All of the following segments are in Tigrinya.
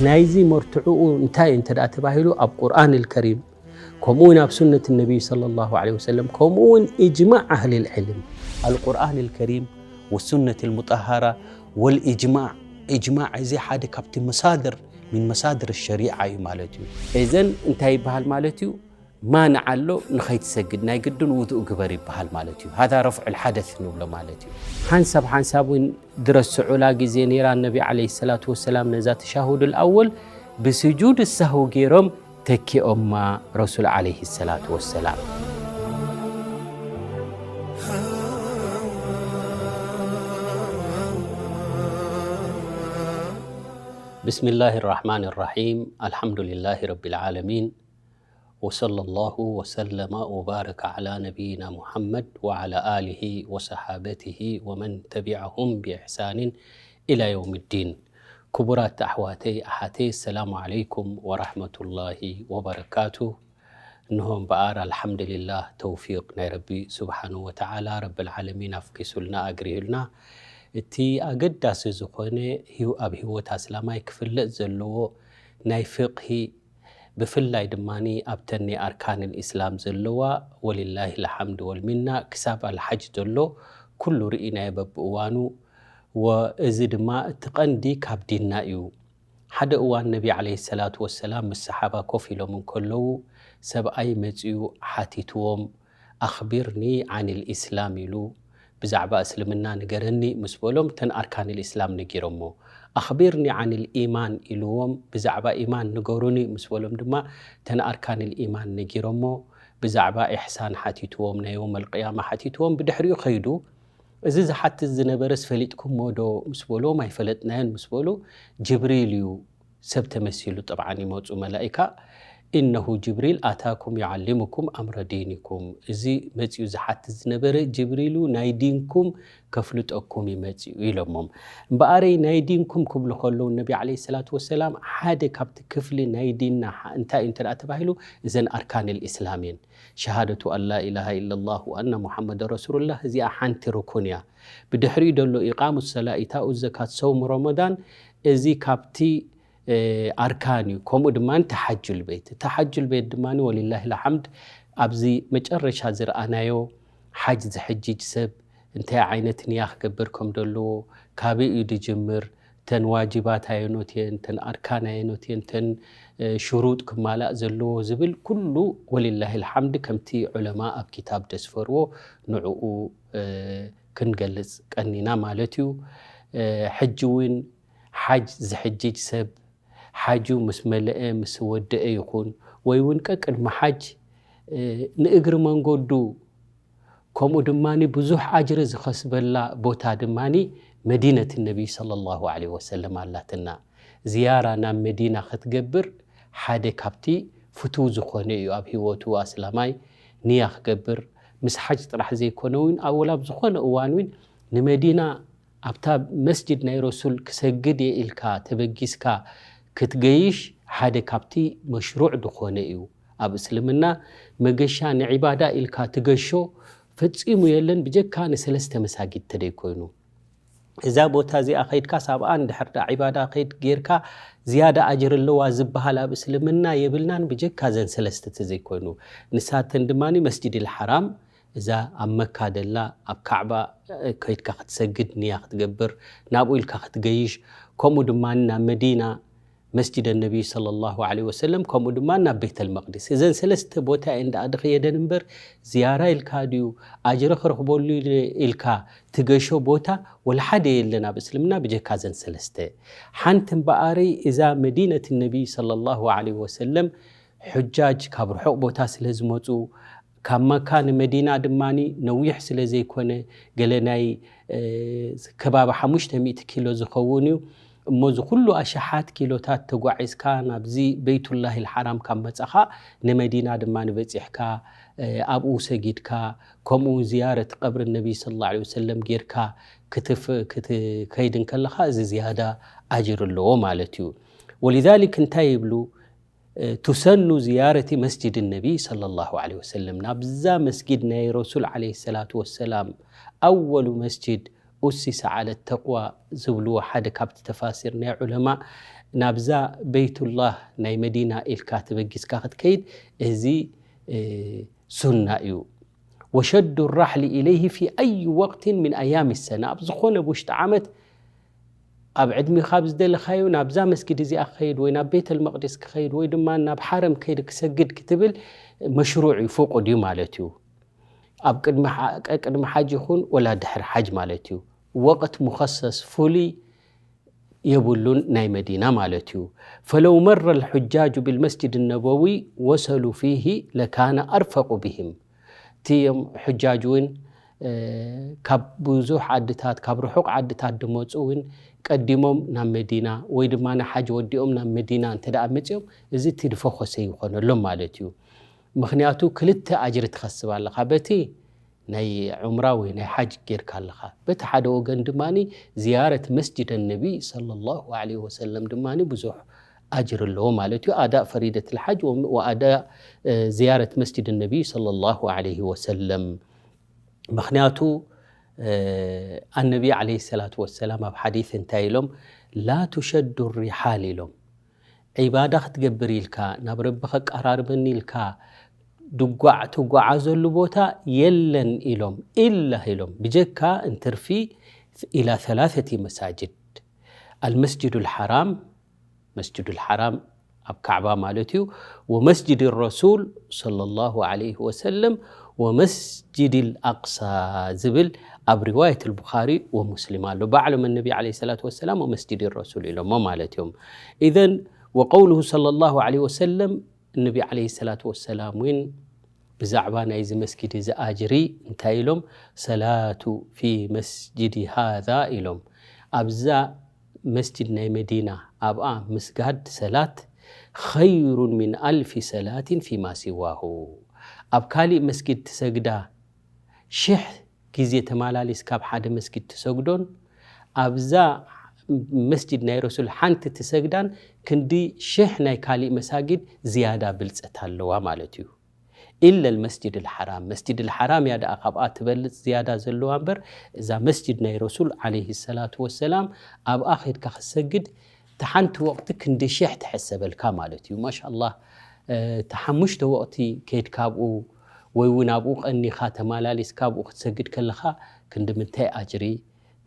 ናይዚ መርትዕኡ እንታይ እንተ ደኣ ተባሂሉ፣ ኣብ ቁርኣን ኣልከሪም፣ ከምኡ እውን ኣብ ሱነት ነቢይ ሰለላሁ ዐለይሂ ወሰለም፣ ከምኡ እውን ኢጅማዕ ኣህሊል ዕልም። ኣልቁርኣን ኣልከሪም ወሱነት ኣልሙጠሃራ ወልኢጅማዕ። ኢጅማዕ እዚ ሓደ ካብቲ መሳድር፣ ሚን መሳድር ሸሪዓ እዩ ማለት እዩ። እዘን እንታይ ይበሃል ማለት እዩ? ማንዓ ኣሎ ንኸይትሰግድ ናይ ግድን ውዱእ ግበር ይበሃል ማለት እዩ። ሃዛ ረፍዑል ሓደስ ንብሎ ማለት እዩ። ሓንሳብ ሓንሳብ እውን ድረስዑላ ግዜ ነይራ። ነቢ ዓለይሂ ሰላቱ ወሰላም ነዛ ተሻሁዱል ኣወል ብስጁድ ሳሁ ገይሮም ተኪኦማ ረሱል ዓለይሂ ሰላቱ ወሰላም። بسم الله الرحمن الرحيم. الحمد لله رب العالمين. وصلى الله وسلم وبارك على نبينا محمد وعلى آله وصحابته ومن تبعهم بإحسان إلى يوم الدين. ክቡራት ኣሕዋተይ ኣሓተይ፣ السلام عليكم ورحمة الله وبركاته። እንሆ እምበኣር ኣልሓምዱሊላህ፣ ተውፊቕ ናይ ረቢ ስብሓኑ ወተዓላ፣ ረብል ዓለሚን ኣፍኪሱልና ኣግሪሁልና። እቲ ኣገዳሲ ዝኾነ ህይወ-፣ ኣብ ህይወት ኣስላማይ ክፍለጥ ዘለዎ ናይ ፍቕሂ፣ ብፍላይ ድማ ኣብተን ናይ ኣርካን ልእስላም ዘለዋ፣ ወሊላሂ ልሓምድ ወልሚና፣ ክሳብ ኣልሓጅ ዘሎ ኩሉ ርኢናዮ በብእዋኑ። ወእዚ ድማ እቲ ቀንዲ ካብ ዲንና እዩ። ሓደ እዋን ነቢ ዓለይሂ ሰላቱ ወሰላም ምስ ሰሓባ ኮፍ ኢሎም እንከለዉ፣ ሰብኣይ መጺኡ ሓቲትዎም፣ ኣኽቢርኒ ዓኒል ኢስላም ኢሉ፣ ብዛዕባ እስልምና ንገረኒ ምስ በሎም፣ እተን ኣርካን ልእስላም ነጊሮሞ። ኣኽቢርኒ ዓኒል ኢማን ኢልዎም፣ ብዛዕባ ኢማን ንገሩኒ ምስ በሎም ድማ፣ እተን ኣርካን ልኢማን ነጊሮሞ። ብዛዕባ ኢሕሳን ሓቲትዎም፣ ናይ የውመል ቅያማ ሓቲትዎም፣ ብድሕሪኡ ከይዱ። እዚ ዝሓትት ዝነበረስ ፈሊጥኩሞ ዶ ምስ በልዎም፣ ኣይፈለጥናዮን ምስ በሉ፣ ጅብሪል እዩ ሰብ ተመሲሉ ጠብዓን ይመጹ መላኢካ። ኢነሁ ጅብሪል ኣታኩም ዩዓሊሙኩም ኣምረ ዲኒኩም፣ እዚ መጺኡ ዝሓትት ዝነበረ ጅብሪሉ ናይ ዲንኩም ከፍልጠኩም ይመጽኡ ኢሎሞም። እምበኣረይ ናይ ዲንኩም ክብሉ ከለዉ ነቢ ዓለይሂ ሰላቱ ወሰላም ሓደ ካብቲ ክፍሊ ናይ ዲንና ሓ-፣ እንታይ እዩ እንተ ደኣ ተባሂሉ፣ እዘን ኣርካን ልእስላም እየን። ሸሃደቱ ኣን ላ ኢላሃ ኢለላህ ወኣና ሙሓመድ ረሱሉላህ፣ እዚኣ ሓንቲ ርኩን እያ። ብድሕሪኡ ደሎ ኢቃሙ ሰላ፣ ኢታኡ ዘካት፣ ሰውም ረመዳን፣ እዚ ካብቲ፣ እ፣ ኣርካን እዩ። ከምኡ ድማ ተሓጁል ቤት፣ ተሓጁል ቤት ድማ ወሊላሂ ልሓምድ ኣብዚ መጨረሻ ዝረኣናዮ ሓጅ ዝሕጅጅ ሰብ እንታይ ዓይነት ንያ ክገብር ከም ዘለዎ፣ ካበይ እዩ ድጅምር፣ ተን ዋጅባት ኣየኖት እየን፣ ተን ኣርካን ኣየኖት እየን፣ ተን፣ እ፣ ሽሩጥ ክማላእ ዘለዎ ዝብል ኩሉ ወሊላሂ ልሓምድ ከምቲ ዑለማ ኣብ ኪታብ ደስፈርዎ ንዕኡ፣ እ፣ ክንገልጽ ቀኒና ማለት እዩ። እ፣ ሕጂ እውን ሓጅ ዝሕጅጅ ሰብ ሓጁ ምስ መለአ፣ ምስ ወደአ ይኹን፣ ወይ እውን ቀቅድሚ ሓጅ፣ እ፣ ንእግሪ መንገዱ፣ ከምኡ ድማ ብዙሕ ኣጅሪ ዝኸስበላ ቦታ ድማ መዲነት ነቢይ ሰለላሁ ዐለይሂ ወሰለም ኣላትና። ዝያራ ናብ መዲና ክትገብር ሓደ ካብቲ ፍቱው ዝኾነ እዩ ኣብ ህይወቱ ኣስላማይ ንያ ክገብር። ምስ ሓጅ ጥራሕ ዘይኮነ እውን፣ ኣብ ወላ ኣብ ዝኾነ እዋን እውን ንመዲና ኣብታ መስጅድ ናይ ረሱል ክሰግድ እየ ኢልካ ተበጊስካ ክትገይሽ ሓደ ካብቲ መሽሩዕ ዝኾነ እዩ። ኣብ እስልምና መገሻ ንዒባዳ ኢልካ ትገሾ ፈጺሙ የለን፣ ብጀካ ንሰለስተ መሳጊድ ተደይኮይኑ። እዛ ቦታ እዚኣ ከይድካስ ኣብኣ እንድሕር ደኣ ዒባዳ ከይድ ጌርካ ዝያዳ ኣጅር ኣለዋ ዝበሃል ኣብ እስልምና የብልናን፣ ብጀካ እዘን ሰለስተ ተዘይኮይኑ። ንሳተን ድማ መስጅድ ልሓራም፣ እዛ ኣብ መካ ደላ፣ ኣብ ካዕባ፣ እ፣ ከይድካ ክትሰግድ ንያ ክትገብር፣ ናብኡ ኢልካ ክትገይሽ፣ ከምኡ ድማ ናብ መዲና መስጅድ ነቢይ ሰለላሁ ዐለይሂ ወሰለም፣ ከምኡ ድማ ናብ ቤተል መቅዲስ። እዘን ሰለስተ ቦታ እየን ደኣ ድኽየደን እምበር፣ ዝያራ ኢልካ ድዩ፣ ኣጅሪ ክረኽበሉ ኢለ ኢልካ ትገሾ ቦታ ወላ ሓደ የለን ኣብ እስልምና ብጀካ እዘን ሰለስተ። ሓንቲ እምበኣረይ እዛ መዲነት ነቢይ ሰለላሁ ዐለይሂ ወሰለም፣ ሑጃጅ ካብ ርሑቕ ቦታ ስለ ዝመጹ፣ ካብ መካ ንመዲና ድማ ነዊሕ ስለ ዘይኮነ፣ ገለ ናይ፣ እ፣ ከባቢ ሓሙሽተ ሚእቲ ኪሎ ዝኸውን እዩ። እሞ እዚ ኩሉ ኣሽሓት ኪሎታት ተጓዒዝካ ናብዚ በይቱላሂል ሓራም ካብ መጻኻ፣ ንመዲና ድማ ንበጺሕካ፣ እ፣ ኣብኡ ሰጊድካ፣ ከምኡ እውን ዝያረት ቀብሪ ነቢ ሰለላሁ ዐለይሂ ወሰለም ጌርካ ክትፍ-፣ ክትከይድ እንከለኻ፣ እዚ ዝያዳ ኣጅር ኣለዎ ማለት እዩ። ወሊዛሊክ እንታይ ይብሉ? እ፣ ቱሰኑ ዝያረቲ መስጅድ ነቢ ሰለላሁ ዐለይሂ ወሰለም፣ ናብዛ መስጊድ ናይ ረሱል ዐለይሂ ሰላቱ ወሰላም፣ ኣወሉ መስጅድ ኡሲሰ ዓለ ተቅዋ ዝብልዎ ሓደ ካብቲ ተፋሲር ናይ ዑለማ፣ ናብዛ በይቱላህ ናይ መዲና ኢልካ ተበጊስካ ክትከይድ፣ እዚ ሱና እዩ። ወሸዱ ራሕሊ ኢለይሂ ፊ ኣይ ወቅትን ምን ኣያም ሰና፣ ኣብ ዝኾነ ውሽጢ ዓመት ኣብ ዕድሚኻ ኣብ ዝደለኻዮ ናብዛ መስጊድ እዚኣ ክኸይድ ወይ ናብ ቤተል መቅዲስ ክኸይድ ወይ ድማ ናብ ሓረም ከይድ ክሰግድ ክትብል መሽሩዕ እዩ፣ ፍቁድ እዩ ማለት እዩ። ኣብ ቅድሚ ሓ- ቀ- ቅድሚ ሓጅ ይኹን ወላ ድሕሪ ሓጅ ማለት እዩ። ወቅት ሙኸሰስ ፍሉይ የብሉን ናይ መዲና ማለት እዩ። ፈለው መረ ልሑጃጁ ብልመስጅድ ነበዊ ወሰሉ ፊሂ ለካነ ኣርፈቁ ብሂም። እቲ እዮም ሕጃጅ እውን ካብ ብዙሕ ዓድታት ካብ ርሑቕ ዓድታት ድመፁ እውን ቀዲሞም ናብ መዲና ወይ ድማ ንሓጅ ወዲኦም ናብ መዲና እንተ ደኣ መፂኦም እዚ እቲ ድፈኾሰ ይኾነሎም ማለት እዩ። ምኽንያቱ ክልተ ኣጅሪ ትኸስብ ኣለኻ። በቲ ናይ ዑምራ ወይ ናይ ሓጅ ጌርካ ኣለኻ። በቲ ሓደ ወገን ድማ ዝያረት መስጅድ ነቢ ሰለላሁ ዐለይሂ ወሰለም ድማ ብዙሕ ኣጅር ኣለዎ ማለት እዩ። ኣዳእ ፈሪደት ልሓጅ ወኣዳእ ዝያረት መስጅድ ነቢ ሰለላሁ ዐለይሂ ወሰለም። ምኽንያቱ ኣነቢ ዐለይሂ ሰላቱ ወሰላም ኣብ ሓዲስ እንታይ ኢሎም? ላ ቱሸዱ ሪሓል ኢሎም። ዒባዳ ክትገብር ኢልካ ናብ ረቢ ከቀራርበኒ ኢልካ ድጓዕ ትጓዓዘሉ ቦታ የለን ኢሎም። ኢላ ኢሎም ብጀካ እንትርፊ ኢላ ሰላሰቲ መሳጅድ፣ ኣልመስጅዱ ልሓራም፣ መስጅዱ ልሓራም ኣብ ካዕባ ማለት እዩ፣ ወመስጅድ ረሱል ሰለላሁ ዐለይሂ ወሰለም ወመስጅድ ልኣቅሳ ዝብል ኣብ ሪዋየት ልቡኻሪ ወሙስሊም ኣሎ። ባዕሎም ነቢ ዐለይሂ ሰላቱ ወሰላም ወመስጅድ ረሱል ኢሎሞ ማለት እዮም። ኢዘን ወቀውሉሁ ሰለላሁ ዐለይሂ ወሰለም፣ እነቢ ዐለይሂ ሰላቱ ወሰላም እውን ብዛዕባ ናይዚ መስጊድ እዚ ኣጅሪ እንታይ ኢሎም? ሰላቱ ፊ መስጅዲ ሃዛ ኢሎም። ኣብዛ መስጅድ ናይ መዲና ኣብኣ ምስጋድ ሰላት ኸይሩን ሚን ኣልፊ ሰላትን ፊማ ሲዋሁ። ኣብ ካሊእ መስጊድ ትሰግዳ ሽሕ ግዜ ተማላሊስ ካብ ሓደ መስጊድ ትሰግዶን ኣብዛ መስጅድ ናይ ረሱል ሓንቲ ትሰግዳን ክንዲ ሽሕ ናይ ካሊእ መሳጊድ ዝያዳ ብልፀት ኣለዋ ማለት እዩ። ኢለ ልመስጅድ ልሓራም፣ መስጅድ ልሓራም እያ ደኣ ካብኣ ትበልፅ ዝያዳ ዘለዋ እምበር እዛ መስጅድ ናይ ረሱል ዓለይሂ ሰላቱ ወሰላም ኣብኣ ኸይድካ ክትሰግድ እቲ ሓንቲ ወቕቲ ክንዲ ሽሕ ትሕሰበልካ ማለት እዩ። ማሻ ኣላህ፣ እቲ ሓሙሽተ ወቕቲ ከይድካ ኣብኡ ወይ እውን ኣብኡ ቀኒኻ ተማላሊስካ ኣብኡ ክትሰግድ ከለኻ ክንዲ ምንታይ ኣጅሪ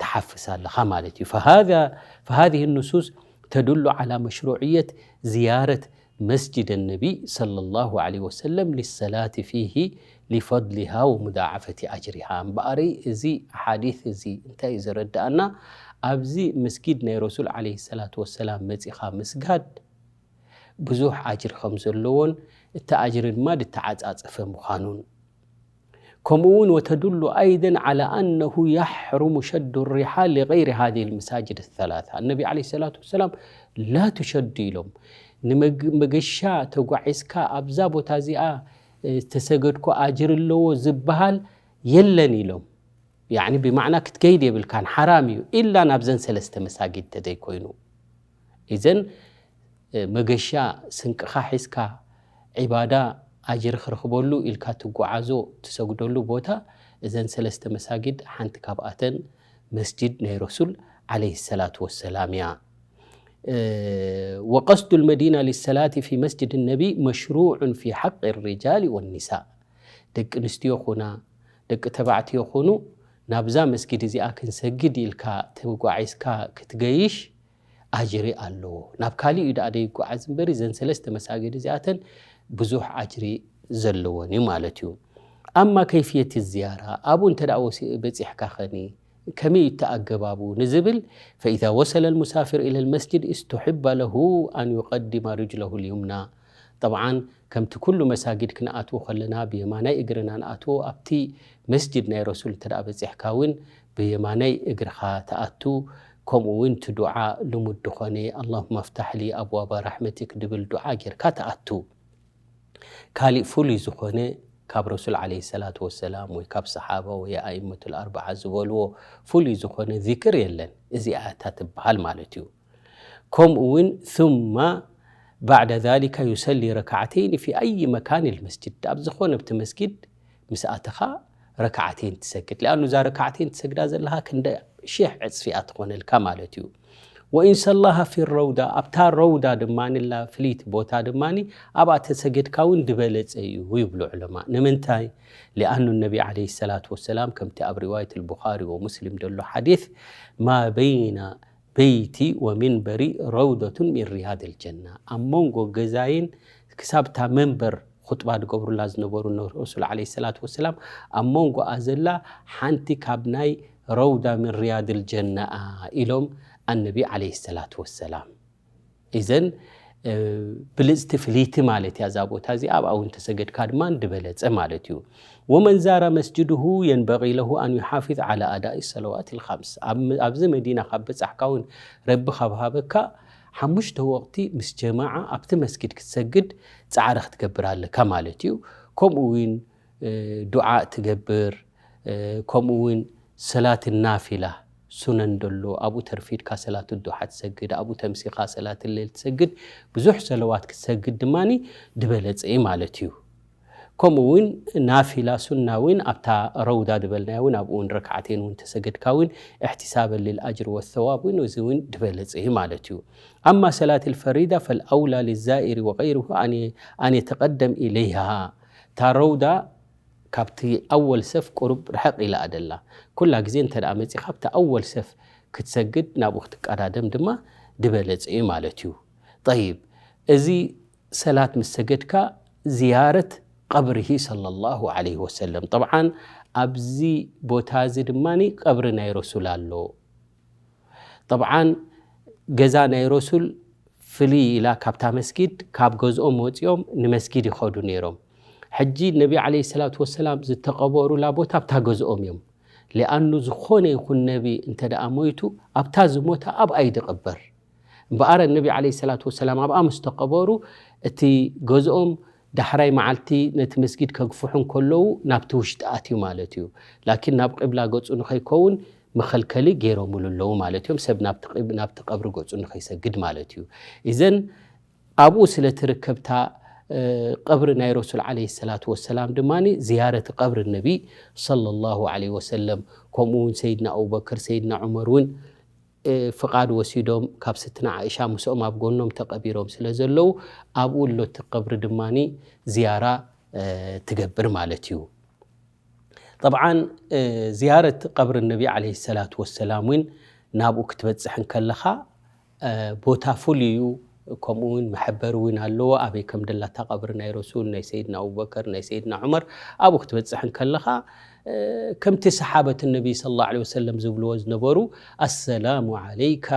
ትሓፍስ ኣለኻ ማለት እዩ። فهذا فهذه النصوص تدل على مشروعية زيارة مسجد النبي صلى الله عليه وسلم للصلاة فيه لفضلها ومضاعفة أجرها። እምበኣር እዚ ሓዲስ እዚ እንታይ እዩ ዘረድኣና? ኣብዚ መስጊድ ናይ ረሱል ዓለይሂ ሰላቱ ወሰላም መጺኻ ምስጋድ ብዙሕ ኣጅሪ ከም ዘለዎን እቲ ኣጅሪ ድማ ዝተዓጻጸፈ ምዃኑን። ከምኡ እውን وتدل أيضا على أنه يحرم شد الرحال لغير هذه المساجد الثلاثة። النبي عليه الصلاة والسلام لا تشد ኢሎም። ንመገሻ ተጓዒዝካ ኣብዛ ቦታ እዚኣ ዝተሰገድኮ ኣጅሪ ኣለዎ ዝበሃል የለን ኢሎም። ያዕኒ ብማዕና ክትከይድ የብልካን፣ ሓራም እዩ፣ ኢላ ናብዘን ሰለስተ መሳጊድ ተዘይኮይኑ። እዘን መገሻ ስንቅኻ ሒዝካ ዒባዳ ኣጅሪ ክረኽበሉ ኢልካ ትጓዓዞ ትሰግደሉ ቦታ እዘን ሰለስተ መሳጊድ ሓንቲ ካብኣተን መስጅድ ናይ ረሱል ዓለይሂ ሰላቱ ወሰላም እያ። وقصد المدينة للصلاة في مسجد النبي مشروع في حق الرجال والنساء። ደቂ ኣንስትዮ ኹና ደቂ ተባዕትዮ ኹኑ ናብዛ መስጊድ እዚኣ ክንሰግድ ኢልካ ተጓዒዝካ ክትገይሽ ኣጅሪ ኣለዎ። ናብ ካሊእ እዩ ደኣ ደይጓዓዝ እምበር እዘን ሰለስተ መሳጊድ እዚኣተን ብዙሕ ኣጅሪ ዘለወን እዩ ማለት እዩ። ኣማ ከይፍየት ዝያራ ኣብኡ እንተ ደኣ ወሲ- በፂሕካ ኸኒ ከመይ እዩ እቲ ኣገባቡ ንዝብል فإذا وصل المسافر إلى المسجد استحب له أن يقدم رجله اليمنى. ጠብዓን ከምቲ ኩሉ መሳጊድ ክንኣትዎ ከለና ብየማናይ እግርና ንኣትዎ ኣብቲ መስጅድ ናይ ረሱል እንተ ደኣ በፂሕካ እውን ብየማናይ እግርኻ ትኣቱ። ከምኡ እውን እቲ ዱዓ ልሙድ ዝኾነ اللهم افتح لي أبواب رحمتك ድብል ዱዓ ጌርካ ትኣቱ። ካሊእ ፍሉይ ዝኾነ ካብ ረሱል ዓለይሂ ሰላቱ ወሰላም ወይ ካብ ሰሓባ ወይ ኣእመቱል ኣርበዓ ዝበልዎ ፍሉይ ዝኾነ ዚክር የለን። እዚኣ እታ ትበሃል ማለት እዩ። ከምኡ እውን ثم بعد ذلك يصلي ركعتين في أي مكان المسجد ኣብ ዝኾነ ኣብቲ መስጊድ ምስ ኣተኻ ረክዓተይን ትሰግድ። ሊኣኑ እዛ ረክዓተይን ትሰግዳ ዘለኻ ክንደ ሽሕ ዕጽፊ እያ ትኾነልካ ማለት እዩ። ወኢን ሰላሃ ፊ ረውዳ፣ ኣብታ ረውዳ ድማ ንላ ፍልይቲ ቦታ ድማ ኣብኣ ተሰገድካ እውን ዝበለጸ እዩ ይብሉ ዑለማ። ንምንታይ? ሊኣኑ ነቢ ዓለይሂ ሰላቱ ወሰላም ከምቲ ኣብ ሪዋየት ኣልቡኻሪ ወሙስሊም ዘሎ ሓዲስ ማ በይነ በይቲ ወሚንበሪ ረውደቱን ሚን ሪያድል ጀና፣ ኣብ መንጎ ገዛይን ክሳብታ መንበር ኹጥባ ዝገብሩላ ዝነበሩ ረሱል ዓለይሂ ሰላቱ ወሰላም ኣብ መንጎኣ ዘላ ሓንቲ ካብ ናይ ረውዳ ሚን ሪያድል ጀናኣ ኢሎም ኣነቢ ዓለይሂ ሰላቱ ወሰላም። ኢዘን ብልጽቲ ፍልይቲ ማለት እያ እዛ ቦታ እዚኣ። ኣብኣ እውን ተሰገድካ ድማ ዝበለጸ ማለት እዩ። ወመን ዛረ መስጅድሁ የንበቂ ለሁ ኣን ዩሓፊዝ ዓላ ኣዳኢ ሰለዋት ልካምስ። ኣብዚ መዲና ካብ በጻሕካ እውን ረቢ ካብ ሃበካ ሓሙሽተ ወቕቲ ምስ ጀማዓ ኣብቲ መስጊድ ክትሰግድ ጻዕሪ ክትገብር ኣለካ ማለት እዩ። ከምኡ እውን ዱዓ ትገብር፣ ከምኡ እውን ሰላት ናፊላ ሱነን ደሎ ኣብኡ ተርፊድካ ሰላት ዱሓ ትሰግድ፣ ኣብኡ ተምሲኻ ሰላት ሌል ትሰግድ፣ ብዙሕ ሰለዋት ክትሰግድ ድማ ዝበለጸ እዩ ማለት እዩ። ከምኡ እውን ናፊላ ሱና እውን ኣብታ ረውዳ ዝበልናዮ እውን ኣብኡ እውን ረክዓተይን እውን ተሰገድካ እውን እሕትሳበን ልልኣጅር ወሰዋብ እውን እዚ እውን ዝበለጸ እዩ ማለት እዩ። ኣማ ሰላት ልፈሪዳ ፈልኣውላ ልዛኢሪ ወቀይርሁ ኣን የተቀደም ኢለይሃ። እታ ረውዳ ካብቲ ኣወል ሰፍ ቁሩብ ርሕቕ ኢላ ኣደላ። ኩላ ግዜ እንተ ደኣ መጺኻ ኣብቲ ኣወል ሰፍ ክትሰግድ ናብኡ ክትቀዳደም ድማ ዝበለጸ እዩ ማለት እዩ። ጠይብ፣ እዚ ሰላት ምስ ሰገድካ ዝያረት ቀብርሂ ሰለላሁ ዓለይሂ ወሰለም። ጠብዓን ኣብዚ ቦታ እዚ ድማ ቀብሪ ናይ ረሱል ኣሎ። ጠብዓን ገዛ ናይ ረሱል ፍልይ ኢላ ካብታ መስጊድ፣ ካብ ገዝኦም ወጺኦም ንመስጊድ ይኸዱ ነይሮም። ሕጂ ነቢ ዓለይሂ ሰላቱ ወሰላም ዝተቐበሩላ ቦታ ኣብታ ገዝኦም እዮም። ሊኣኑ ዝኾነ ይኹን ነቢ እንተ ደኣ ሞይቱ ኣብታ ዝሞተ ኣብኣ እዩ ዝቕበር። እምበኣር ነቢ ዓለይሂ ሰላቱ ወሰላም ኣብኣ ምስ ተቐበሩ እቲ ገዝኦም ዳሕራይ መዓልቲ ነቲ መስጊድ ከግፍሑ እንከለዉ ናብቲ ውሽጢ ኣትዩ ማለት እዩ። ላኪን ናብ ቂብላ ገጹ ንኸይከውን መኸልከሊ ገይሮምሉ ኣለዉ ማለት እዮም። ሰብ ናብቲ ቂብ-፣ ናብቲ ቀብሪ ገጹ ንኸይሰግድ ማለት እዩ። ኢዘን ኣብኡ ስለ ትርከብታ፣ እ፣ ቀብሪ ናይ ረሱል ዓለይሂ ሰላቱ ወሰላም ድማ ዝያረት ቀብሪ ነቢ ሰለላሁ ዓለይሂ ወሰለም፣ ከምኡ እውን ሰይድና ኣቡበክር፣ ሰይድና ዑመር እውን፣ እ፣ ፍቓድ ወሲዶም ካብ ስትና ዓኢሻ ምስኦም ኣብ ጎኖም ተቐቢሮም ስለ ዘለዉ ኣብኡ ኣሎ እቲ ቀብሪ ድማ ዝያራ፣ እ፣ ትገብር ማለት እዩ። ጠብዓን፣ እ፣ ዝያረት ቀብሪ ነቢ ዓለይሂ ሰላቱ ወሰላም እውን ናብኡ ክትበጽሕ እንከለኻ፣ እ፣ ቦታ ፍሉይ እዩ። ከምኡ እውን መሐበሪ እውን ኣለዎ። ኣበይ ከም ደላ እታ ቀብሪ ናይ ረሱል፣ ናይ ሰይድና ኣቡበከር፣ ናይ ሰይድና ዑመር ኣብኡ ክትበጽሕ እንከለኻ፣ እ፣ ከምቲ ሰሓበት ነቢ ሰለላሁ ዐለይሂ ወሰለም ዝብልዎ ዝነበሩ፣ ኣሰላሙ ዓለይካ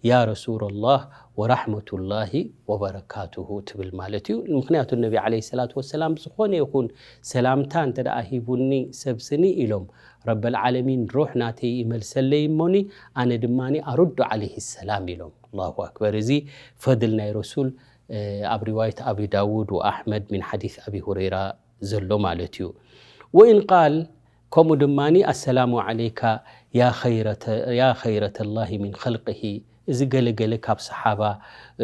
ያ ረሱለላህ ወራሕመቱላሂ ወበረካቱሁ ትብል ማለት እዩ። ምኽንያቱ ነቢ ዓለይሂ ሰላቱ ወሰላም ዝኾነ ይኹን ሰላምታ እንተ ደኣ ሂቡኒ ሰብ ስኒ ኢሎም፣ ረበል ዓለሚን ሩሕ ናተይ ይመልሰለይ እሞኒ ኣነ ድማ ኣሩዱ ዓለይሂ ሰላም ኢሎም። ኣላሁ ኣክበር። እዚ ፈድል ናይ ረሱል፣ እ፣ ኣብ ሪዋየት ኣቢ ዳውድ ወኣሕመድ ሚን ሓዲስ ኣቢ ሁረይራ ዘሎ ማለት እዩ። ወኢን ቃል፣ ከምኡ ድማ ኣሰላሙ ዓለይካ ያ ኸይረተ-፣ ያ ኸይረተላሂ ሚን ኸልቅሂ። እዚ ገለ ገለ ካብ ሰሓባ፣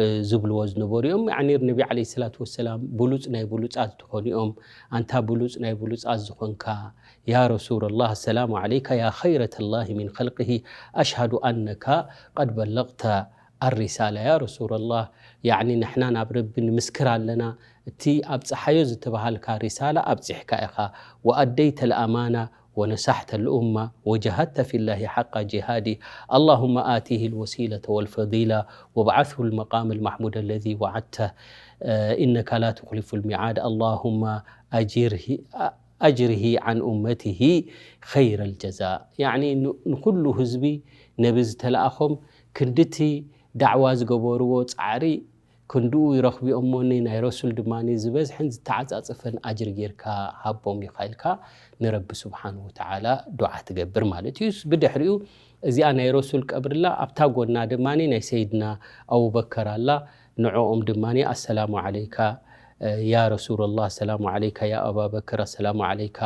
እ፣ ዝብልዎ ዝነበሩ እዮም። ያዕኒ ነቢ ዓለይሂ ሰላቱ ወሰላም ብሉጽ ናይ ብሉጻት ዝኾኑ እዮም። ኣንታ ብሉጽ ናይ ብሉጻት ዝኾንካ ያ ረሱለላህ፣ ኣሰላሙ ዓለይካ ያ ኸይረተላሂ ሚን ኸልቅሂ፣ ኣሽሃዱ ኣነካ ቀድ በለቕተ ኣሪሳላ። ያ ረሱለላህ፣ ያዕኒ ንሕና ናብ ረቢ ንምስክር ኣለና፣ እቲ ኣብጽሓዮ ዝተባሃልካ ሪሳላ ኣብጺሕካ ኢኻ። ወኣደይተ ልኣማና ወነሳሕተ ልኡማ ወጀሃድተ ፊላሂ ሓቃ ጅሃዲ። ኣላሁመ ኣቲሂ ልወሲለተ ወልፈዲላ ወብዓስሁ ልመቃም ልማሕሙድ ለዚ ወዓድተ። ኢነካ ላ ትኽሊፉ ልሚዓድ። ኣላሁመ ኣጅርሂ፣ ኣጅርሂ ዓን ኡመትሂ ኸይረ ልጀዛ። ያዕኒ ን-፣ ንኹሉ ህዝቢ ነቢ ዝተለኣኾም ክንድቲ ዳዕዋ ዝገበርዎ ጻዕሪ ክንድኡ ይረኽብዮ እሞኒ ናይ ረሱል ድማ ዝበዝሐን ዝተዓጻጸፈን ኣጅሪ ጌርካ ሃቦም ኢኻ ኢልካ ንረቢ ስብሓን ወተዓላ ዱዓ ትገብር ማለት እዩ። ብድሕሪኡ እዚኣ ናይ ረሱል ቀብርላ ኣብታ ጎና ድማ ናይ ሰይድና ኣቡበከር ኣላ። ንዕኦም ድማ ኣሰላሙ ዓለይካ ያ ረሱለላህ፣ ኣሰላሙ ዓለይካ ያ ኣባበክር፣ ኣሰላሙ ዓለይካ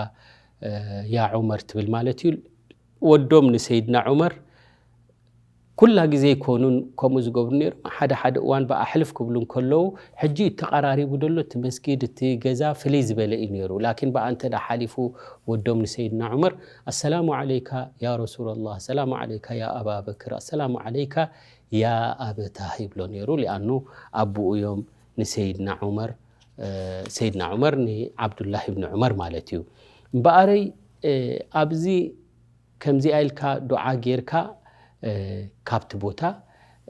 ያ ዑመር ትብል ማለት እዩ። ወዶም ንሰይድና ዑመር ኩላ ግዜ ኣይኮኑን ከምኡ ዝገብሩ ነይሮም። ሓደ ሓደ እዋን ብኣሕልፍ ክብሉ እንከለዉ፣ ሕጂ እዩ ተቐራሪቡ ዘሎ፣ እቲ መስጊድ፣ እቲ ገዛ ፍልይ ዝበለ እዩ ነይሩ። ላኪን ብኣ እንተ ደኣ ሓሊፉ ወዶም ንሰይድና ዑመር፣ "ኣሰላሙ ዓለይካ ያ ረሱለላህ፣ ኣሰላሙ ዓለይካ ያ ኣባ በክር፣ ኣሰላሙ ዓለይካ ያ ኣበታህ" ይብሎ ነይሩ። ሊኣኑ ኣቦኡ እዮም ንሰይድና ዑመር፣ እ፣ ሰይድና ዑመር ንዓብዱላህ ኢብኒ ዑመር ማለት እዩ። እምበኣረይ፣ እ፣ ኣብዚ ከምዚኣ ኢልካ ዱዓ ጌርካ፣ እ፣ ካብቲ ቦታ፣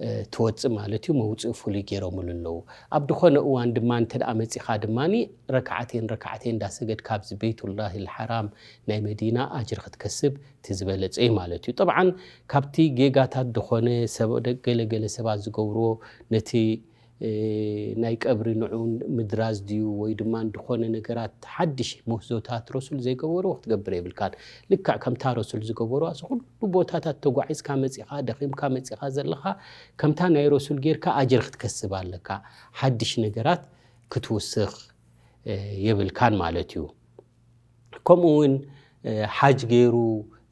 እ፣ ትወጽእ ማለት እዩ። መውጽኢ ፍሉይ ጌሮምሉ ኣለዉ። ኣብ ድኾነ እዋን ድማ እንተ ደኣ መጺኻ ድማኒ ረክዓተይን ረክዓተይን እንዳሰገድካ ኣብዚ ቤቱላሂል ሓራም ናይ መዲና ኣጅሪ ክትከስብ እቲ ዝበለጸ እዩ ማለት እዩ። ጠብዓን ካብቲ ጌጋታት ድኾነ ሰብ-፣ ደ-፣ ገለ ገለ ሰባት ዝገብርዎ ነቲ፣ እ፣ ናይ ቀብሪ ንዑ ምድራዝ ድዩ ወይ ድማ ድኾነ ነገራት ሓድሽ ምህዞታት ረሱል ዘይገበርዎ ክትገብር የብልካን። ልክዕ ከምታ ረሱል ዝገበርዋ እዚ ኩሉ ቦታታት ተጓዒዝካ መጺኻ፣ ደኺምካ መጺኻ ዘለኻ፣ ከምታ ናይ ረሱል ጌርካ ኣጅር ክትከስብ ኣለካ። ሓድሽ ነገራት ክትውስኽ፣ እ፣ የብልካን ማለት እዩ። ከምኡ እውን፣ እ፣ ሓጅ ገይሩ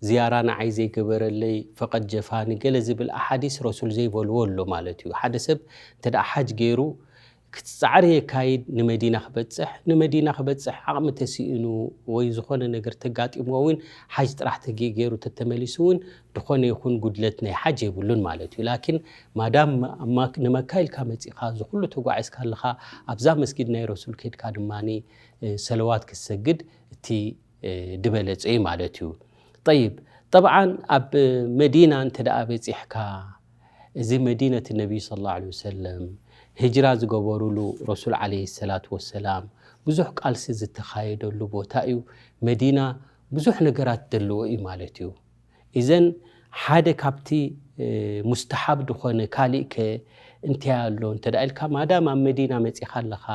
ዝያራ ንዓይ ዘይገበረለይ ፈቐድ ጀፋኒ ገለ ዝብል ኣሓዲስ ረሱል ዘይበልዎ ኣሎ ማለት እዩ። ሓደ ሰብ እንተ ደኣ ሓጅ ገይሩ ክትጻዕር የካይድ ንመዲና ክበጽሕ፣ ንመዲና ክበጽሕ ዓቕሚ ተስኢኑ ወይ ዝኾነ ነገር ተጋጢምዎ እውን ሓጅ ጥራሕ ተገ-፣ ገይሩ ተተመሊሱ እውን ድኾነ ይኹን ጉድለት ናይ ሓጅ የብሉን ማለት እዩ። ላኪን ማዳም ማ-፣ ማ-፣ ንመካ ኢልካ መጺኻ፣ እዚ ኩሉ ተጓዒዝካ ኣለኻ፣ ኣብዛ መስጊድ ናይ ረሱል ከድካ ድማኒ፣ እ፣ ሰለዋት ክትሰግድ እቲ፣ እ፣ ድበለጸ እዩ ማለት እዩ። ጠይብ፣ ጠብዓን ኣብ መዲና እንተ ደኣ በጺሕካ፣ እዚ መዲነት ነቢይ ሰለላሁ ዐለይሂ ወሰለም፣ ህጅራ ዝገበሩሉ ረሱል ዐለይሂ ሰላቱ ወሰላም፣ ብዙሕ ቃልሲ ዝተኻየደሉ ቦታ እዩ። መዲና ብዙሕ ነገራት ዘለዎ እዩ ማለት እዩ። ኢዘን ሓደ ካብቲ፣ እ፣ ሙስተሓብ ድኾነ ካሊእ ከ እንታይ ኣሎ እንተ ደኣ ኢልካ፣ ማዳም ኣብ መዲና መጺኻ ኣለኻ፣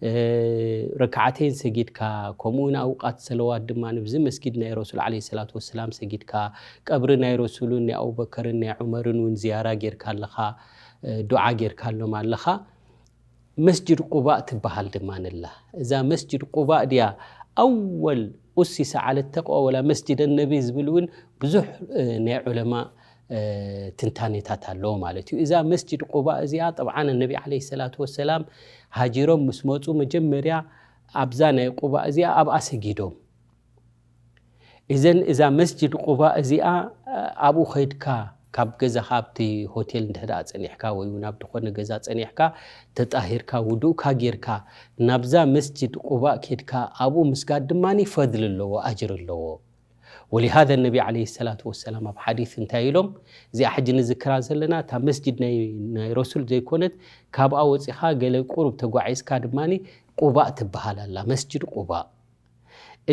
እ፣ ረክዓተይን ሰጊድካ፣ ከምኡ እውን ኣውቃት ሰለዋት ድማ ንብዚ መስጊድ ናይ ረሱል ዐለይሂ ሰላቱ ወሰላም ሰጊድካ፣ ቀብሪ ናይ ረሱልን ናይ ኣቡበከርን ናይ ዑመርን እውን ዝያራ ጌርካ ኣለኻ፣ እ፣ ዱዓ ጌርካሎም ኣለኻ። መስጅድ ቁባእ ትበሃል ድማ ነላ። እዛ መስጅድ ቁባእ ድያ ኣወል ኡሲሰ ዓለ ተቅዋ ወላ መስጅደ ነቢ ዝብል እውን ብዙሕ፣ እ፣ ናይ ዑለማ፣ እ፣ ትንታኔታት ኣለዎ ማለት እዩ። እዛ መስጅድ ቁባእ እዚኣ ጠብዓን ነቢ ዓለይሂ ሰላቱ ወሰላም ሃጂሮም ምስ መጹ መጀመርያ ኣብዛ ናይ ቁባእ እዚኣ ኣብኣ ሰጊዶም። እዘን እዛ መስጅድ ቁባእ እዚኣ፣ እ፣ ኣብኡ ኸይድካ ካብ ገዛኻ ኣብቲ ሆቴል እንድሕር ደኣ ጸኒሕካ ወይ እውን ኣብ ዝኾነ ገዛ ጸኒሕካ ተጣሂርካ ውዱእካ ጌርካ ናብዛ መስጅድ ቁባእ ኬድካ ኣብኡ ምስጋድ ድማኒ ፈድሊ ኣለዎ፣ ኣጅሪ ኣለዎ። ወሊሃዘ ነቢ ዓለይሂ ሰላቱ ወሰላም ኣብ ሓዲስ እንታይ ኢሎም? እዚኣ ሕጂ ንዝክራ ዘለና እታ መስጅድ ናይ፣ ናይ ረሱል ዘይኮነት፣ ካብኣ ወጺኻ ገለ ቁሩብ ተጓዒዝካ ድማኒ ቁባእ ትበሃል ኣላ፣ መስጅድ ቁባእ።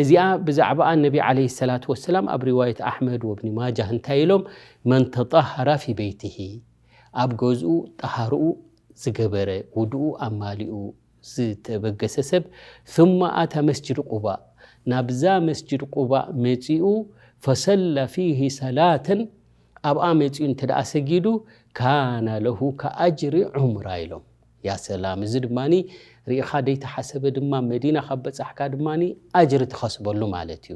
እዚኣ ብዛዕባኣ ነቢ ዓለይሂ ሰላቱ ወሰላም ኣብ ሪዋየት ኣሕመድ ወብኒ ማጃህ እንታይ ኢሎም? መን ተጣሃራ ፊ በይቲሂ፣ ኣብ ገዝኡ ጠሃርኡ ዝገበረ፣ ውድኡ ኣማሊኡ ዝተበገሰ ሰብ፣ ثم ኣታ መስጅድ ቁባእ፣ ናብዛ መስጅድ ቁባእ መጺኡ፣ ፈሰለ ፊሂ ሰላተን፣ ኣብኣ መጺኡ እንተ ደኣ ሰጊዱ፣ ካነ ለሁ ከኣጅሪ ዑምራ ኢሎም። ያ ሰላም፣ እዚ ድማኒ ርኢኻ ደይተሓሰበ ድማ መዲና ካብ በጻሕካ ድማኒ ኣጅሪ ትኸስበሉ ማለት እዩ።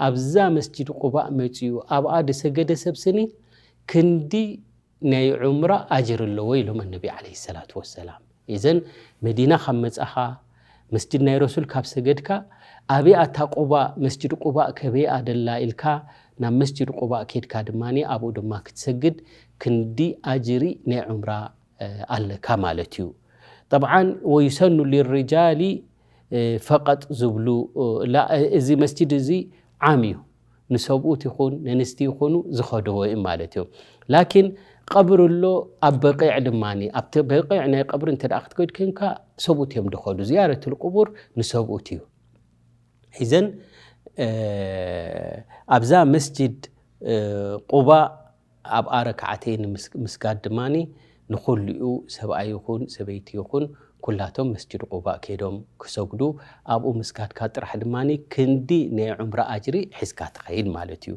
ኣብዛ መስጅድ ቁባእ መጺኡ ኣብኣ ዝሰገደ ሰብ ስኒ ክንዲ ናይ ዑምራ ኣጅሪ ኣለዎ ኢሎም ኣነቢ ዓለይሂ ሰላቱ ወሰላም። ኢዘን መዲና ካብ መጻኻ፣ መስጅድ ናይ ረሱል ካብ ሰገድካ፣ ኣበይ ኣታ ቁባእ፣ መስጅድ ቁባእ ከበይ ኣደላ ኢልካ ናብ መስጅድ ቁባእ ኬድካ ድማኒ ኣብኡ ድማ ክትሰግድ ክንዲ ኣጅሪ ናይ ዑምራ፣ እ፣ ኣለካ ማለት እዩ። ጠብዓን ወዩሰኑ ሊርጃሊ፣ እ፣ ፈቐጥ ዝብሉ፣ እ፣ ላ-፣ እዚ መስጅድ እዚ ዓም እዩ። ንሰብኡት ይኹን ንንስቲ ይኹኑ ዝኸድዎ እዩ ማለት እዩ። ላኪን ቀብሪ ኣሎ ኣብ በቂዕ ድማኒ፣ ኣብቲ በቂዕ ናይ ቀብሪ እንተ ደኣ ክትከይድ ኮንካ ሰብኡት እዮም ዝኸዱ። ዝያረቱል ቁቡር ንሰብኡት እዩ። ኢዘን፣ እ፣ ኣብዛ መስጅድ፣ እ፣ ቁባእ ኣብኣ ረክዓተይን ምስ-፣ ምስጋድ ድማኒ ንኹሉኡ ሰብኣይ ይኹን ሰበይቲ ይኹን ኩላቶም መስጅድ ቁባእ ከይዶም ክሰግዱ፣ ኣብኡ ምስጋድካ ጥራሕ ድማኒ ክንዲ ናይ ዑምራ ኣጅሪ ሒዝካ ትኸይድ ማለት እዩ።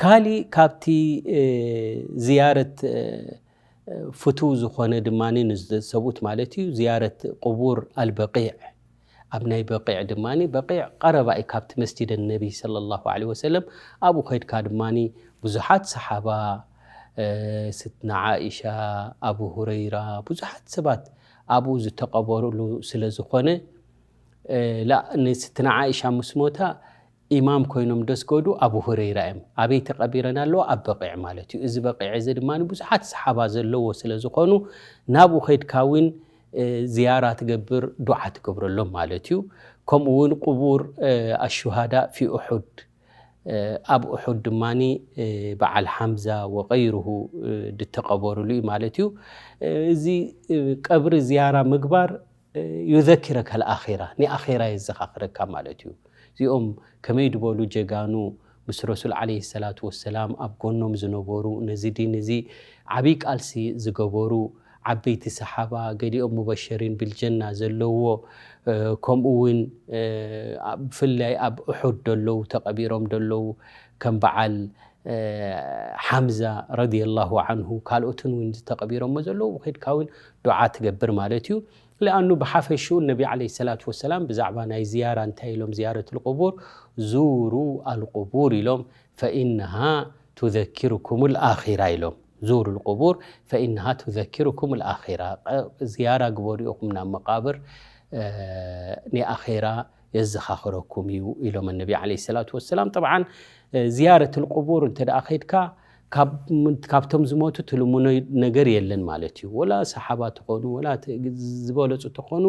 ካሊእ ካብቲ፣ እ፣ ዝያረት፣ እ፣ ፍቱው ዝኾነ ድማኒ ንሰብኡት ማለት እዩ፣ ዝያረት ቁቡር ኣልበቂዕ። ኣብ ናይ በቂዕ ድማኒ፣ በቂዕ ቀረባ እዩ ካብቲ መስጅድ ነቢ ሰለላሁ ዐለይሂ ወሰለም። ኣብኡ ከይድካ ድማኒ ብዙሓት ሰሓባ፣ እ፣ ስትና ዓኢሻ፣ ኣቡ ሁረይራ፣ ብዙሓት ሰባት ኣብኡ ዝተቐበሩሉ ስለ ዝኾነ፣ እ፣ ላ-፣ ንስትና ዓኢሻ ምስ ሞታ ኢማም ኮይኖም ደስገዱ ኣቡ ሁረይራ እዮም። ኣበይ ተቐቢረን ኣለዋ? ኣብ በቂዕ ማለት እዩ። እዚ በቂዕ እዚ ድማ ብዙሓት ሰሓባ ዘለዎ ስለ ዝኾኑ ናብኡ ከይድካ እውን፣ እ፣ ዝያራ ትገብር፣ ዱዓ ትገብረሎም ማለት እዩ። ከምኡ እውን ቅቡር፣ እ፣ ኣሹሃዳ ፊ ኡሑድ፣ እ፣ ኣብ ኡሑድ ድማኒ፣ እ፣ በዓል ሓምዛ ወቀይሩሁ፣ እ፣ ድተቐበሩሉ እዩ ማለት እዩ። እ፣ እዚ፣ እ፣ ቀብሪ ዝያራ ምግባር፣ እ፣ ዩዘኪረካ ልኣኺራ፣ ንኣኺራ የዘኻኽረካ ማለት እዩ። እዚኦም ከመይ ድበሉ ጀጋኑ፣ ምስ ረሱል ዓለይሂ ሰላቱ ወሰላም ኣብ ጎኖም ዝነበሩ፣ ነዚ ዲን እዚ ዓብዪ ቃልሲ ዝገበሩ፣ ዓበይቲ ሰሓባ፣ ገሊኦም ሙበሸሪን ብልጀና ዘለዎ፣ እ፣ ከምኡ እውን፣ እ፣ ኣብ፣ ብፍላይ ኣብ ኡሑድ ደለዉ፣ ተቐቢሮም ደለዉ፣ ከም በዓል፣ እ፣ ሓምዛ ረዲየላሁ ዓንሁ፣ ካልኦትን እውን ዝተቐቢሮሞ ዘለዉ፣ ከይድካ እውን ዱዓ ትገብር ማለት እዩ። ለኣኑ ብሓፈሽኡ ነቢ ዓለይሂ ሰላቱ ወሰላም ብዛዕባ ናይ ዝያራ እንታይ ኢሎም? ዝያረት ልቁቡር፣ ዙሩ ኣልቁቡር ኢሎም፣ ፈኢነሃ ቱዘኪሩኩም ልኣኺራ ኢሎም። ዙሩ ልቁቡር ፈኢነሃ ቱዘኪሩኩም ልኣኺራ። ዝያራ ግበሩ ኢኹም ናብ መቃብር፣ እ፣ ንኣኺራ የዘኻኽረኩም እዩ ኢሎም ነቢ ዓለይሂ ሰላቱ ወሰላም። ጠብዓን፣ እ፣ ዝያረት ልቁቡር እንተ ደኣ ከይድካ፣ ካብ-፣ ካብቶም ዝሞቱ ትልምኖ ነገር የለን ማለት እዩ። ወላ ሰሓባ ትኾኑ፣ ወላ ት-፣ ዝበለጹ ትኾኑ፣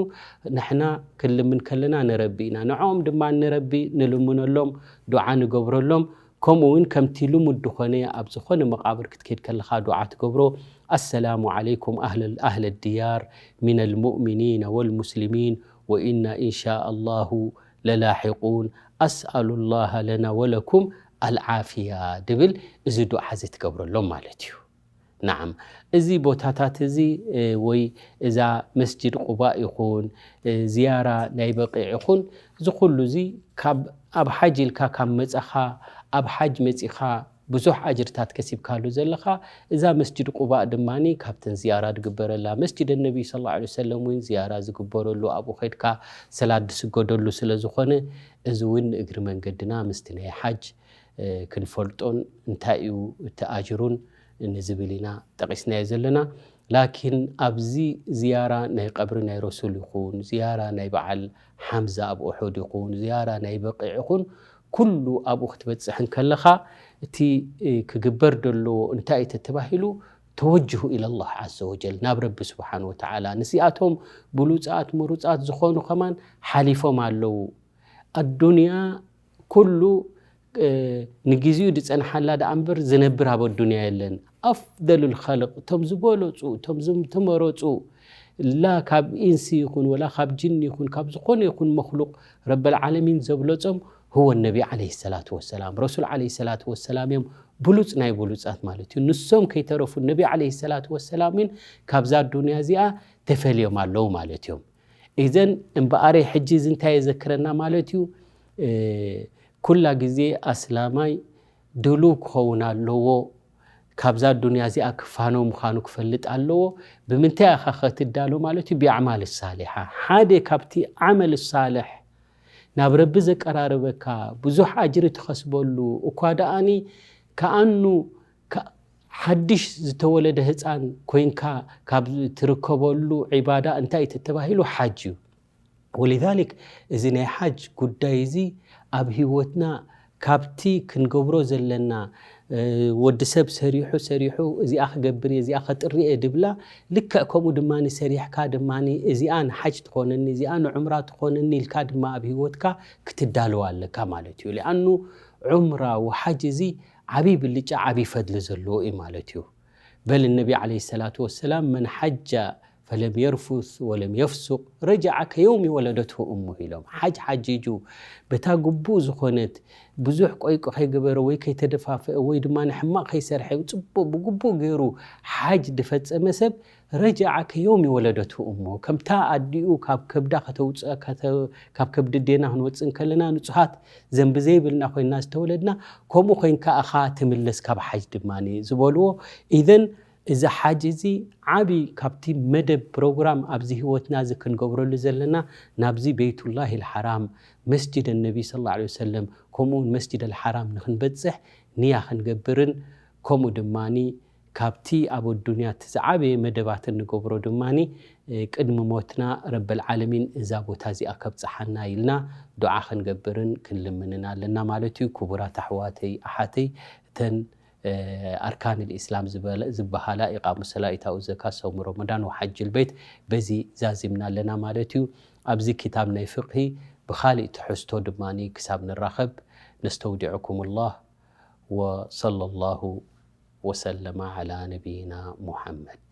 ንሕና ክንልምን ከለና ንረቢ ኢና። ንዕኦም ድማ ንረቢ ንልምነሎም፣ ዱዓ ንገብረሎም። ከምኡ እውን ከምቲ ልሙድ ድኾነ ኣብ ዝኾነ መቃብር ክትከይድ ከለኻ ዱዓ ትገብሮ፣ ኣሰላሙ ዓለይኩም ኣህለ፣ ኣህለ ድያር ሚነል ሙእሚኒነ ወልሙስሊሚን ወኢና ኢንሻ ኣላሁ ለላሒቁን፣ ኣስኣሉ ላሃ ለና ወለኩም ኣልዓፍያ ድብል፣ እዚ ዱዓ እዚ ትገብረሎም ማለት እዩ። ናዓም፣ እዚ ቦታታት እዚ፣ እ፣ ወይ እዛ መስጅድ ቁባእ ይኹን፣ እ፣ ዝያራ ናይ በቂዕ ይኹን፣ እዚ ኩሉ እዚ ካብ፣ ኣብ ሓጅ ኢልካ ካብ መጻኻ፣ ኣብ ሓጅ መጺኻ ብዙሕ ኣጅርታት ከሲብካሉ ዘለኻ፣ እዛ መስጅድ ቁባእ ድማኒ ካብተን ዝያራ ዝግበረላ፣ መስጅድ ነቢ ሰለላሁ ዐለይሂ ወሰለም እውን ዝያራ ዝግበረሉ፣ ኣብኡ ከድካ ሰላት ዝስገደሉ ስለ ዝኾነ፣ እዚ እውን ንእግሪ መንገድና ምስቲ ናይ ሓጅ፣ እ፣ ክንፈልጦን እንታይ እዩ እቲ ኣጅሩን ንዝብል ኢና ጠቒስናዮ ዘለና። ላኪን ኣብዚ ዝያራ ናይ ቀብሪ ናይ ረሱል ይኹን፣ ዝያራ ናይ በዓል ሓምዛ ኣብ ኡሑድ ይኹን፣ ዝያራ ናይ በቂዕ ይኹን፣ ኩሉ ኣብኡ ክትበጽሕ እንከለኻ፣ እቲ፣ እ፣ ክግበር ደለዎ እንታይ እዩ ተተባሂሉ? ተወጅሁ ኢለላህ ዓዘ ወጀል፣ ናብ ረቢ ስብሓን ወተዓላ። ንሲኣቶም ብሉጻት ምሩጻት ዝኾኑ ከማን ሓሊፎም ኣለዉ። ኣዱንያ ኩሉ፣ እ፣ ንግዚኡ ዝጸንሓላ ደኣ እምበር ዝነብር ኣብ ኣዱንያ የለን። ኣፍደሉል ኸልቅ፣ እቶም ዝበለጹ፣ እቶም ዝተመረጹ፣ ላ ካብ ኢንሲ ይኹን፣ ወላ ካብ ጅን ይኹን፣ ካብ ዝኾነ ይኹን መኽሉቅ ረበል ዓለሚን ዘብለጾም ህወ ነቢ ዓለይሂ ሰላቱ ወሰላም። ረሱል ዓለይሂ ሰላቱ ወሰላም እዮም ብሉጽ ናይ ብሉጻት ማለት እዩ። ንሶም ከይተረፉ ነቢ ዓለይሂ ሰላቱ ወሰላምን ካብዛ ኣዱንያ እዚኣ ተፈልዮም ኣለዉ ማለት እዮም። ኢዘን እምበኣረይ ሕጂ እዚ እንታይ የዘክረና ማለት እዩ? እ፣ ኩላ ግዜ ኣስላማይ ድሉው ክኸውን ኣለዎ። ካብዛ ኣዱንያ እዚኣ ክፋኖ ምዃኑ ክፈልጥ ኣለዎ። ብምንታይ ኢኻ ኸትዳሎ ማለት እዩ? ብኣዕማል ሳሊሓ። ሓደ ካብቲ ዓመል ሳልሕ ናብ ረቢ ዘቀራርበካ፣ ብዙሕ ኣጅሪ ትኸስበሉ፣ እኳ ደኣኒ ከኣኑ ከ-፣ ሓድሽ ዝተወለደ ህፃን ኮይንካ ካብ ትርከበሉ ዒባዳ እንታይ እዩ ተተባሂሉ? ሓጅ እዩ። ወሊዛሊክ፣ እዚ ናይ ሓጅ ጉዳይ እዚ ኣብ ህይወትና ካብቲ ክንገብሮ ዘለና፣ እ፣ ወዲ ሰብ ሰሪሑ፣ ሰሪሑ፣ እዚኣ ክገብር እየ፣ እዚኣ ከጥሪ እየ ድብላ፣ ልክዕ ከምኡ ድማ ሰሪሕካ ድማ እዚኣ ንሓጅ ትኾነኒ፣ እዚኣ ንዑምራ ትኾነኒ ኢልካ ድማ ኣብ ህይወትካ ክትዳለዋ ኣለካ ማለት እዩ። ሊኣኑ ዑምራ ወሓጅ እዚ ዓብዪ ብልጫ፣ ዓብዪ ፈድሊ ዘለዎ እዩ ማለት እዩ። በል ነቢ ዓለይሂ ሰላቱ ወሰላም፣ መን ሓጃ ፈለም የርፉስ ወለም የፍሱቅ ረጅዐ ከየውሚ ወለደትሁ እሙ ኢሎም። ሓጅ ሓጂጁ በታ ግቡእ ዝኾነት፣ ብዙሕ ቆይቆ ከይገበረ ወይ ከይተደፋፈአ ወይ ድማ ንሕማቕ ከይሰርሐ፣ ጽቡቕ ብግቡእ ገይሩ ሓጅ ዝፈጸመ ሰብ፣ ረጅዐ ከየውሚ ወለደትሁ እሙ፣ ከምታ ኣዲኡ ካብ ከብዳ ከተውፅኣ፣ ከተ-፣ ካብ ከብዲ ዴና ክንወፅእ እንከለና ንጹሃት ዘንቢ ዘይብልና ኮይንና ዝተወለድና፣ ከምኡ ኮይንካ ኢኻ ትምለስ ካብ ሓጅ ድማ ዝበልዎ። ኢዘን እዚ ሓጅ እዚ ዓቢ ካብቲ መደብ ፕሮግራም ኣብዚ ህይወትና እዚ ክንገብረሉ ዘለና፣ ናብዚ ቤይቱላሂ ልሓራም፣ መስጅድ ነቢ ሰለላሁ ዐለይሂ ወሰለም፣ ከምኡ እውን መስጅድ ኣልሓራም ንክንበጽሕ ንያ ክንገብርን፣ ከምኡ ድማኒ ካብቲ ኣብ ኣዱንያ እቲ ዝዓበየ መደባት እንገብሮ ድማኒ ቅድሚ ሞትና ረበል ዓለሚን እዛ ቦታ እዚኣ ከብጽሓና ኢልና ዱዓ ክንገብርን ክንልምንን ኣለና ማለት እዩ። ክቡራት ኣሕዋተይ ኣሓተይ፣ እተን ኣርካን ልእስላም ዝበሃላ ኢቃሙ ሰላ፣ ኢታኡ ዘካ፣ ሰውሚ ረመዳን ወሓጅል ቤት በዚ ዛዚምና ኣለና ማለት እዩ። ኣብዚ ክታብ ናይ ፍቅሂ ብኻሊእ ትሕዝቶ ድማ ክሳብ ንራኸብ ነስተውዲዕኩም ላህ ወሰለ ላሁ ወሰለመ ዓላ ነቢይና ሙሓመድ።